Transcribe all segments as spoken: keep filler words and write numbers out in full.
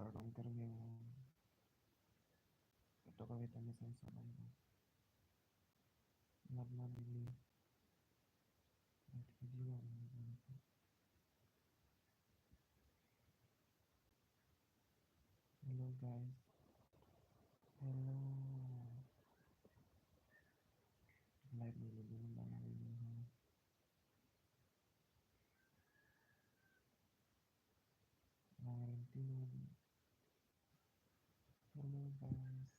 Pardon kar me. Ketok kave ta mesen salam. Mat mat dili. Mat video. Hello guys. Hello. Live dulu dulu mana ini. Bang Rinti dulu. Hello guys.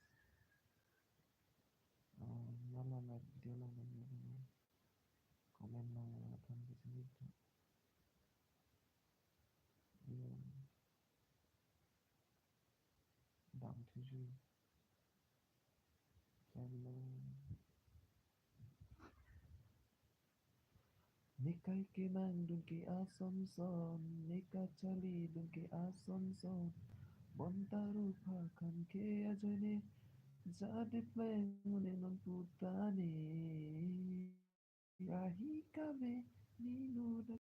Oh, malam live video lang lagi. Comment lang ya, thank you sini. Iya. Dam tujuh. Hello. Nekai kemang dun ke asonson, neka charli dun ke asonson. Bonta rup akham ke ajoine, jadi pleng mune non putane. Rahi kave, ninu dak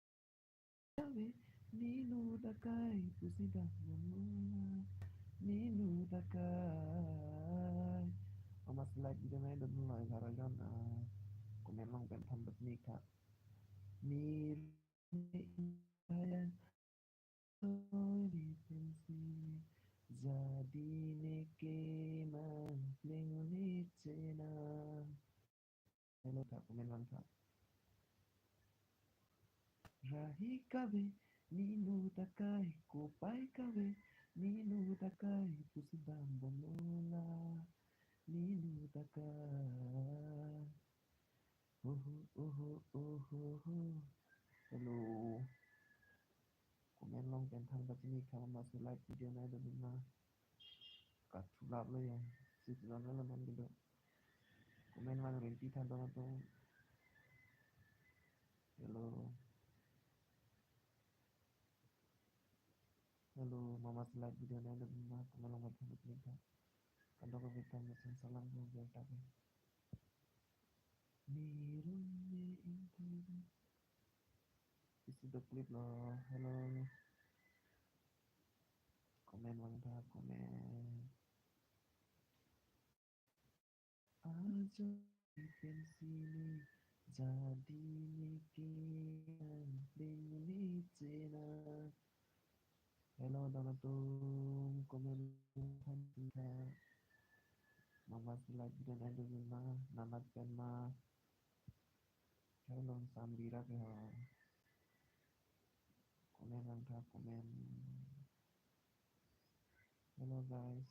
kave, ninu dakai pusi dak mona, ninu dakai. Mama slide video nai dun lo egharo jon, ah, comment long pen thambet ni kha. Mir Oi, di pensi. Jadi neke mang pleng mune chena. Hello, tha, comment lang tha. Rahi kave, ninu dakai, kopai kave, ninu dakai, pusi dam bomlo la, ninu dakai. Oho, oho, oho, ho. Hello. Comment long pen thang bachini kha, mama si live video nai dun ma. Kathulap lo ya. Si tulan lo man gitu. Comment Bang Rinti than dong atum. Hello. Hello, mama si live video nai dun ma. Comment long pen thang bachini kha. Kado ko kita mesen salam ko biar tapi. Nirun ne ingkoi. Isi do clip lo. Hello. Comment lang tha, comment. Ajo pensi ne jadi neke ang pleng mune chena. Hello, dam atum, comment than tha. Mama si live video nai dun ma, nanat pen ma. Hello, Samrira ke ho. Comment lang tha, comment. Hello, guys.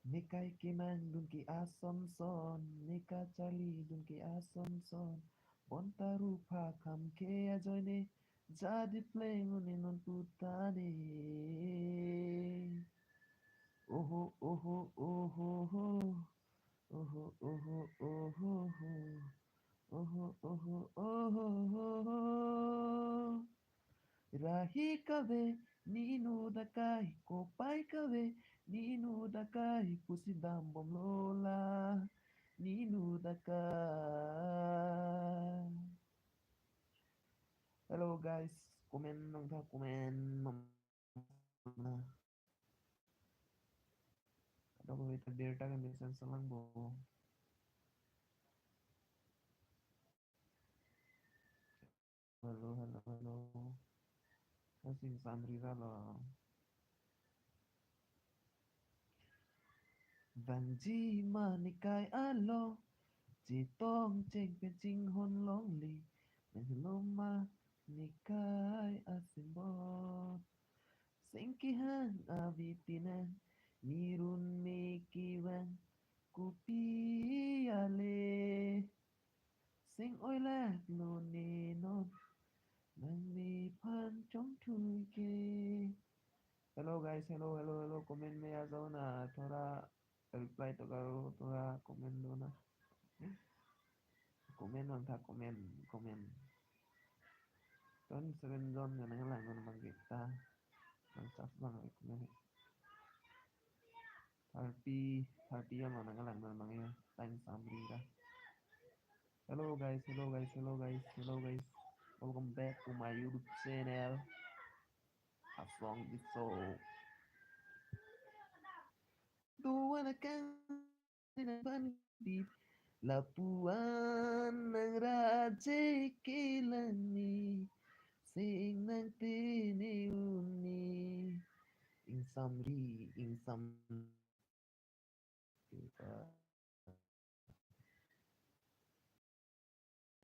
Nekai kemang dun ke asonson, neka charli dun ke asonson. Bonta rup akham ke ajoine, jadi pleng mune non putane. Oho, oho, oho, ho. Oho, oho, oho, ho. Oho, oho, oho, ho, ho. Rahi kave, ninu dakai, kopai kave, ninu dakai, pusi dam bomlo la, ninu dakai. Hello guys, comment nang tha, comment. Nah. Ada ko kita birta kan bisa selang bo. Hello, hello, hello. Kasing Samrira lo. Vangji ma nekai alo, chetong cheng pen chinghon longle, nang hello ma nekai asimbot. Seng kehang avi tinang, nirun me kevang, kopi ale. Seng oilak lo ne non, nang nephan chongthui ke. Hello guys, hello, hello, hello, comment में आ जाओ ना, थोड़ा reply तो करो, थोड़ा comment दो ना। Comment bang tha, comment, comment. Ton seven jon nang lang non bang kita. Bang sas bang comment. Thirty, thirty ya mana nang lang bang ya. Thanks Samrira. Hello guys, hello guys, hello guys, hello guys. Welcome back to my YouTube channel, Asong Diso. Duan akang nangpan di lapuan nang raje kelani sing nang tene uni ingsam ri ingsam.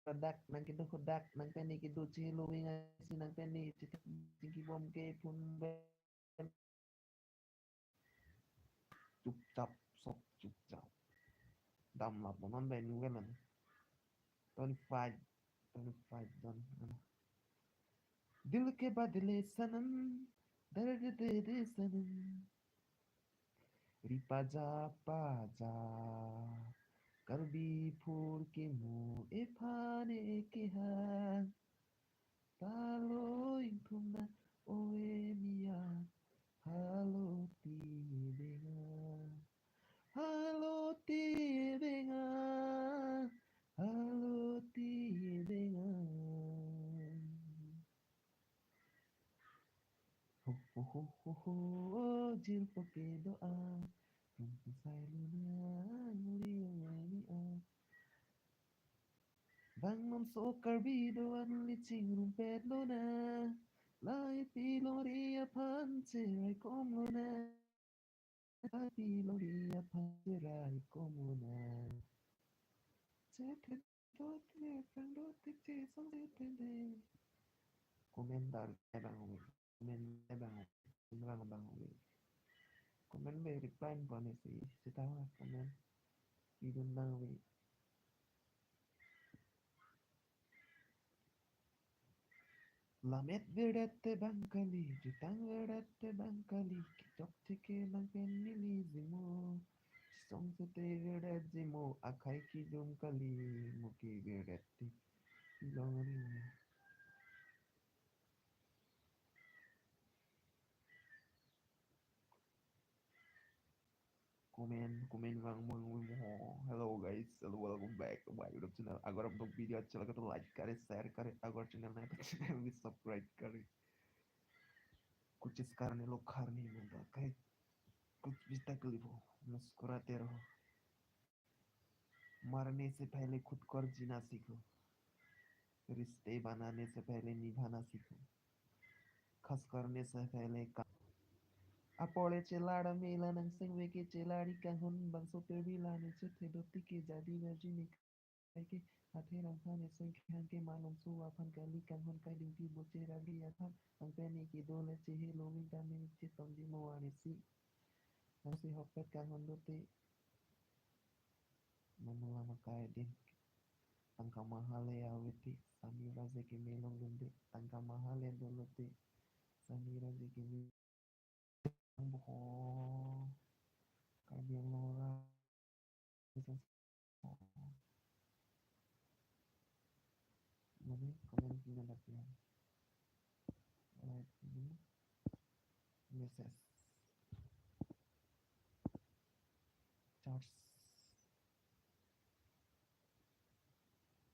Kodak nang kedo kodak nang peni kedo chelo winga si nang peni chitak jingki bom ke phun ben. Chupchap sok chupchap. Dam lap non ben nung kan. Twenty five, twenty five don. Dil ke badle sanam, dar de de de sanam. Ripaja paja, Karbi phur kemu ephane kehang. Talo ingthum na oe mia, halo ti benga. Halo ti benga. Halo ti benga. Ho, ho, ho, ho, ho, o jil poke do-an. Tum tum sai luna, nguri nguri a. Bang non so Karbi do-an liching rumpet luna. Lai pilori aphan cherai kom luna. Lai pilori aphan cherai kom luna. Chethe dote, prang dote, chesong chethe de. Komentar abang wi. Komen abang, abang abang wi. Komen be reply pon si, seta komen. Idun bang wi. Lamet verdet te bang kali, jutang verdet te bang kali, kechok theke nang pen neli jimo. Song sete verdet jimo, akhai kijum kali, muki verdet te. Long ring. Comment, comment bang mo mo mo. Hello guys, hello, welcome back to my YouTube channel. अगर आप लोग video अच्छा लगा तो like करें, share करें, अगर channel नया तो channel भी subscribe करें. कुछ इस कारण लोग घर नहीं मिल रहा, कहीं कुछ भी तकलीफ हो, मुस्कुराते रहो. मरने से पहले खुद को जीना सीखो, रिश्ते बनाने से पहले निभाना सीखो, खर्च करने से पहले का. Apor le chelar amela nang sengve ke chelari kanghon bangso perbi lane chethe dotik ke jadi verji ne kai ke athe rangphan eseng khang ke malom so aphan kali kanghon kai dingpi boche ragi athan angpen ne ke do le chehe loving ta me chetom di mo aresi. Nang si hokpet kanghon dote. Mamula makai din. Tangka mahal le awiti, Samira je keme long dunde. Tangka mahal le dolote, Samira je keme boho. Karbi Anglong ra. Mane comment kina dapya. Like ini. Message. Charge.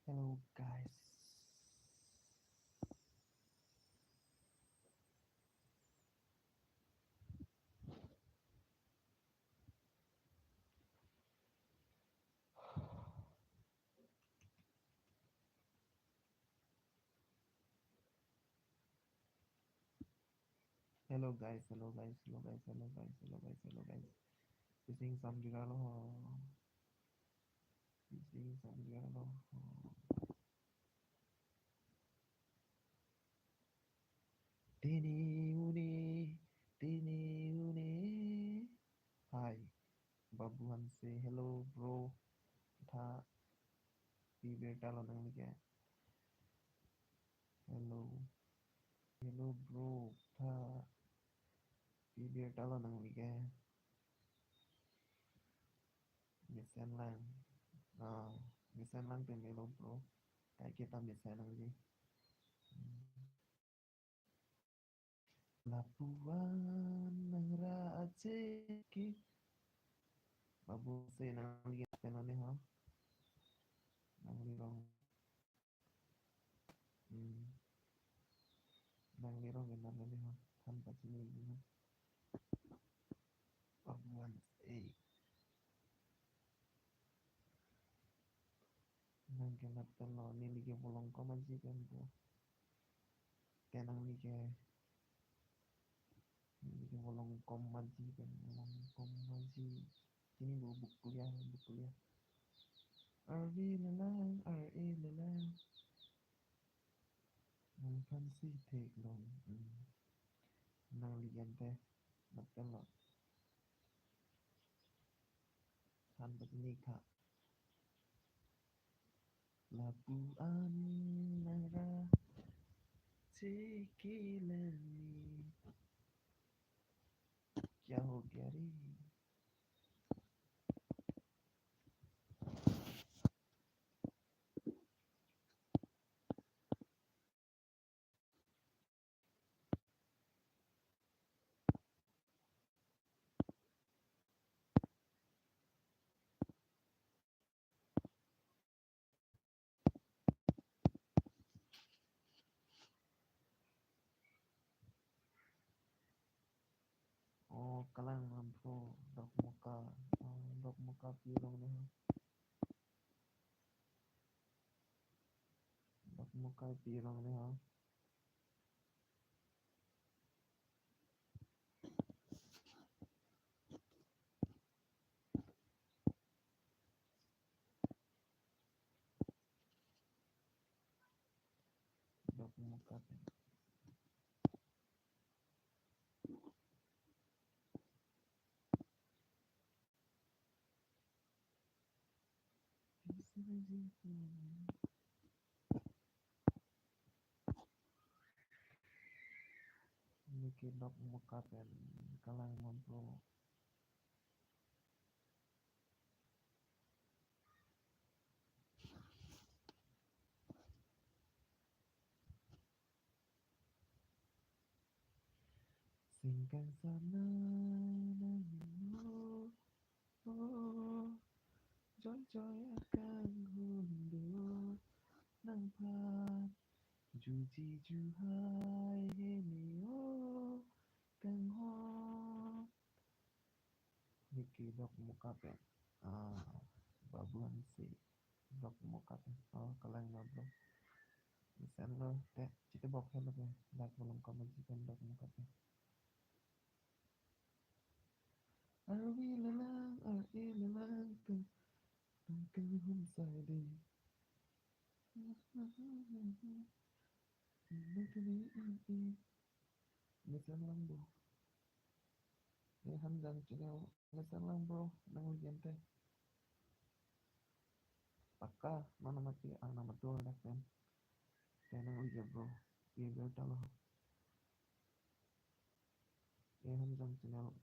Hello guys. Hello guys, hello guys, hello guys, hello guys, hello guys, hello guys. Bising samjira lo ho. Bising samjira lo ho. Tini uni, tini uni. Hi, Babu Hanse. Hello bro. Tha. Pi birta lo nangli ke. Hello. Hello bro. Tha. Pi birta lo nangli ke. Mesen lang. Ah, mesen lang pen hello bro. Kai kita mesen lang ji. Hmm. Lapuan nang ra acheki. Babu Hanse nangli pen lo ne ho. Nangli rong. Hmm. Nirong kenar lele ho. Than pachini ho. Pagwan, eh. Nang ke nat telo, neli ke Volongkom Aji pen pu. Te nangli ke, neli ke Volongkom Aji pen, Volongkom Aji. Chini bo, Buklia, Buklia. Arve lelang, ar-e lelang. Nangphan si theklong. Hmm. Nangli ante, nat telo. Than pachini tha. Lapu-an nangra chekilani. Kya ho gaya re? Oh, kalang mampro, Dokmoka, oh, Dokmoka pi arong ne ho. Dokmoka pi arong ne ho. Dokmoka pen. Neli ke Dokmoka pen, kalang mampro. Singkang sana nangin ho, oh, joy joy akang hundun nangphan, juji juhai hini o kang ho. Neli ke Dokmoka pen. Ah, Babu Hanse. Dokmoka pen. Oh, kalang mampro. Mesen lo, te, chitebok helo ke. Dak Volongkom Aji pen Dokmoka pen. Arve lelang, ar-e lelang, tang, tang kang hum sai de. Mesen lang bro. Eh, Hanjang channel. Mesen lang bro, nangli ante. Paka, non mati, ah, non mati dak pen. Te nangli ke bro. Ye ber talo. Eh, Hanjang channel.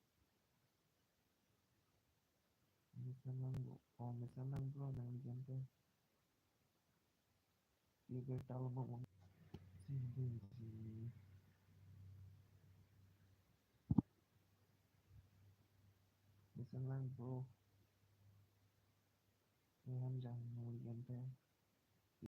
Mesen lang bro. Oh, mesen lang bro, nangli ante. Ye ber talo mo. Si de si. Mesen lang bro. Eh, Hanjang, nangli ante.